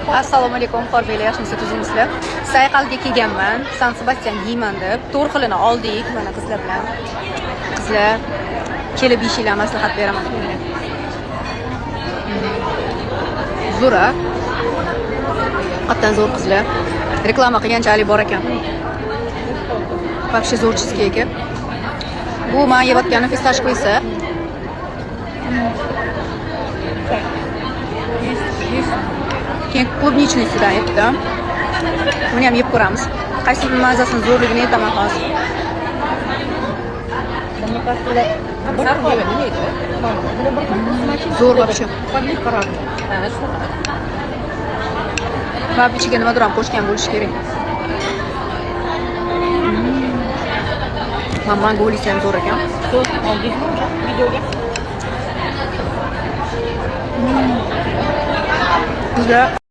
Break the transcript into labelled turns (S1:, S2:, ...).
S1: Assalomu alaykum, Qorbeklar, yaxshimisiz, tuzukmisizlar? Sayqalga kelganman, San Sebastian yeyman deb, to'rt xilini oldik mana qizlar bilan. Qizlar, kelib yeyishinglar maslahat beraman. Zo'r, a? Qattan zo'r, qizlar. Reklama qilganchalik bor ekan. Вообще zo'r cheesecake. Bu men yeyotganim фисташковый si. Keyin клубничный sidan aytdim. Buni ham yeb ko'ramiz. Qaysi mazasini zo'rligini aytaman hozir.
S2: Мне кажется, ular bir xil yeydi. Bular bir xil, просто начинка
S1: Zo'r вообще.
S2: Подливка разная.
S1: Va ichiga nimadir ham qo'shgan bo'lishi kerak. Mana mangolisi ham zo'r ekan.
S2: Sos oldingizmi o'sha videoga?
S1: Qizlar.